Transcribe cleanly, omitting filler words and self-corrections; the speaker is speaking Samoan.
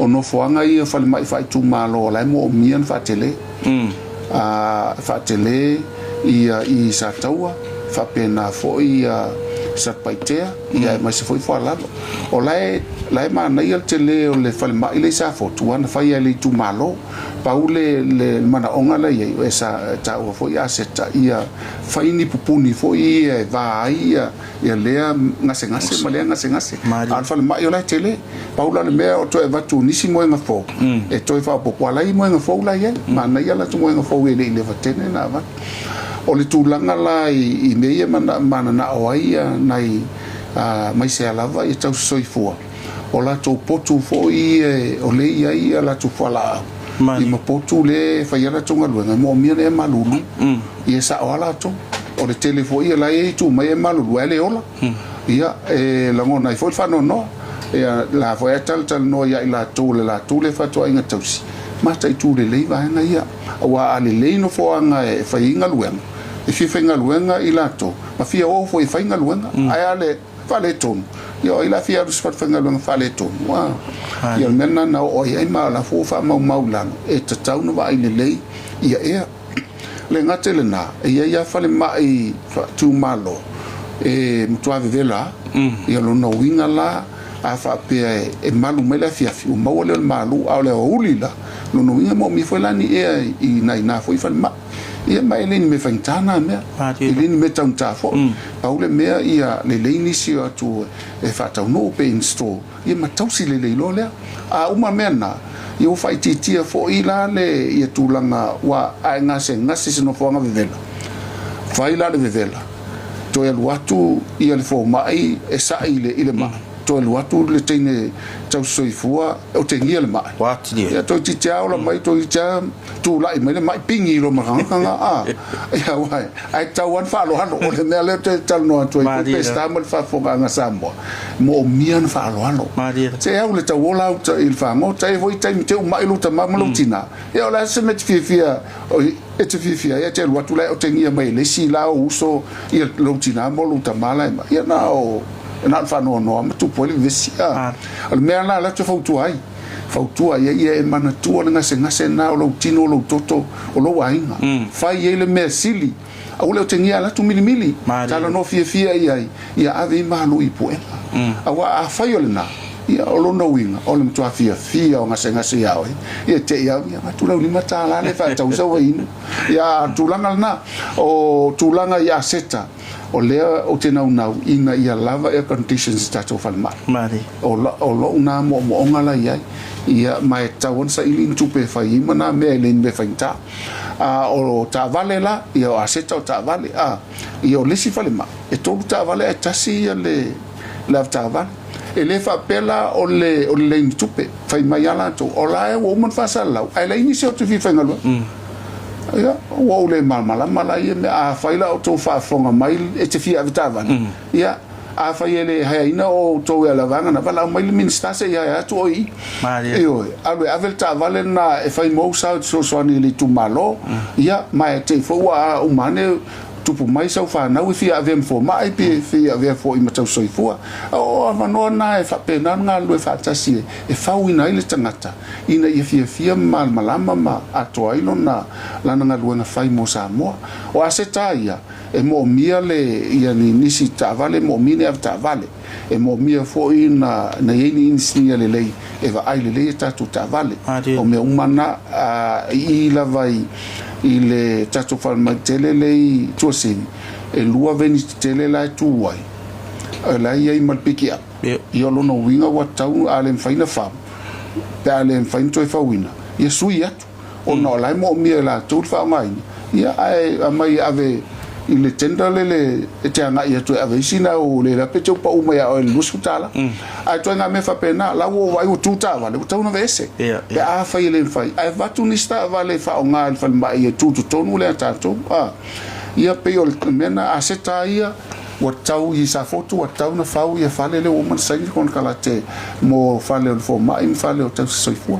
O nofoaga ia o falemai faaitumalo o la e moomia ona faatele. Faatele ia i Sataua, faapena foi ia Satupaitea, ia aemaise foi Foalalo. O la e, la e manaia le tele o le falemai lea i Safotu, aua na fai lava e le itumalo. Pau le, le manaoga la e i ai, e sa taua foi aseta, ia fai ni pupuni foi ia e va ai ia ia lea gasegase ma lea gasegase. A o le falemai o la e tele. Pau la le mea o toe avatu nisi moega fou e toe faaopoopo, a o la e i ai moega fou la e i ai. Manaia latou moega fou e le i leva tele na avatu. O le tulaga la i mea ia e mananao ai nai aemaise lava ia tausisoifua, o latou potu foi ia o lea e i ai a latou fualaau ia ma potu lea e fai ai a latou galuega, e moomia ona e malulu. Ia e sao lava latou. O le tele foi o la e tu mai e malulu ae le ola. Ia, e lagona ai foi le faanoanoa. Ia, la foi a talatalanoa ia i latou o le latou lea fatuaiga tausi, mataitu lelei vaega ia. Aua a lelei nofoaga e fai ai galuega, e fia faigaluega i latou, ma fia o foi e fai galuega. Ae a le faaletonu, ia o ai la fia alu i se falefaigaluega faaletonu? A, ia o le mea lena na oo ai ai ma o la foi ua faamaumau i lalo, e tatau ona vaai lelei ia ea. Le gata i lena, e i ai lava falemai faaitumalo e matua vevela lava. Ia lona uiga la, a faapea e malu mai le afiafi, ua maua lea o le malu, a o le aoauli la, lona uiga e moomia foi la ni ea i nai na foi falemai. Ia ma e le ni mea faigata na mea, e le ni mea taugata foi. Pau le mea ia lelei nisi o atu e faataunuu pe install ia ma tausi lelei loa lea. A uma mea na, ia ua faaitiitia foi la le ia tulaga ua ae gasegase se nofoaga vevela. Fai la le vevela, toe alu atu ia le fomai e sa'i i le i le ma'i, toe alu atu le teine tausisoifua e otegia le ma'i. Ua atili ai. Ia toeitiiti lava ola mai, toeitiiti lava tulai mai le ma'i pigi loa ma le tagata a, ia aua ae tatau lava ona faaaloalo. O le mea lea ou te talanoa atu ai foi Peseta ma le faafofogaaga a Samoa, e moomia ona faaaloalo. Se au le tauola au i le fagota, e i ai foi taimi te uma'i lou tama ma lou tina, ia o le a se mea e te fiafia e te fiafia ai ae te alu atu la e otegia mai e le isi la ou uso ia lou tina ma lou tama la e ma'i. Ia na o na o le faanoanoa ma tupu ai le vevesi. A o le mea la lea ou te fautua ai, Fautua ia ia e manatua le gasegase lena o lou tino, o lou toto, o lou aiga. Fai ai le mea sili. Aua le otegia alu atu milimili. Talanoa fiafia i ai, ia ave ai malu i puega. Aua afai o lena, ia o lona uiga, o le matua fiafia o gasegase ia oe, ia te i au, ia avatu lau $5 lea e faatau sau ai inu. Ia a o le tulaga lena, o tulaga i aseta, O lea ou te naunau ina ia lava air conditions i tatou falemai. Malie. O lou na moomooga la i ai, ia, ma e tatau ona saili ni tupe e fai ai ma na mea e le ni mea faigata. A o taavale la, ia o aseta o taavale, a, ia o le isi falemai, e tolu taavale ae tasi ia le, le avetaavale. E le faapea la o le, o le leai ni tupe, fai mai lava latou, o la e ua uma ona faasalalau, ae leai nisi o te fia faigaluega. Ia, ua ou le malamalama la ia mea. Afai la o outou faafofoga mai e te fia avetaavale, ia, afai e le haeaina o outou e alavaga na, valaau mai le Minisita se i haea atu oe i i. Ioe, alu e ave le taavale lena e fai mou sao e fesoasoani i le itumalo, ia, ma e te i foi ua uma ane tupu mai sau fanau e fia avea ma fomai pe fia avea foi ma tausisoifua. O avanoa na e faapena ona galulue faatasi e fauina ai le tagata ina ia fiafia ma malamalama ma atoa ai lona lana galuega fai mo Samoa. O aseta ia, e moomia le ia ni nisi taavale, e moomia ni avetaavale, e moomia foi na na i ai ni inisinia lelei e vaai lelei a tatou taavale. O mea uma na, a i i lava i i le tatou falemai tele lea i Tuasivi, e lua veni tetele la e tu ai, la e i ai ma le pikiapu. Ia o lona uiga ua tatau a le mafai ona fau, pe a le mafai ona toe fauina, ia sui atu, ona o la e moomia e latou le faaaogaina, ia ae aumai e ave i le tender lele e te agai atu e ave ai sina ou lela pe te pau mai ia oe i le $20. Ae ituaiga mea faapena, la ua ou vaai ua tu taavale, ua tatau ona aveese, pe afai e le mafai, ae avatu nisi taavale e faaaoga e le falemai e tu totonu lea a tatou. Ia pei o le mea lena, aseta ia, Ua tau i Safotu, ua tau na fau ia fale lea ua uma ona saini le konekarate mo fale o le fomai ma fale o tausi soifua.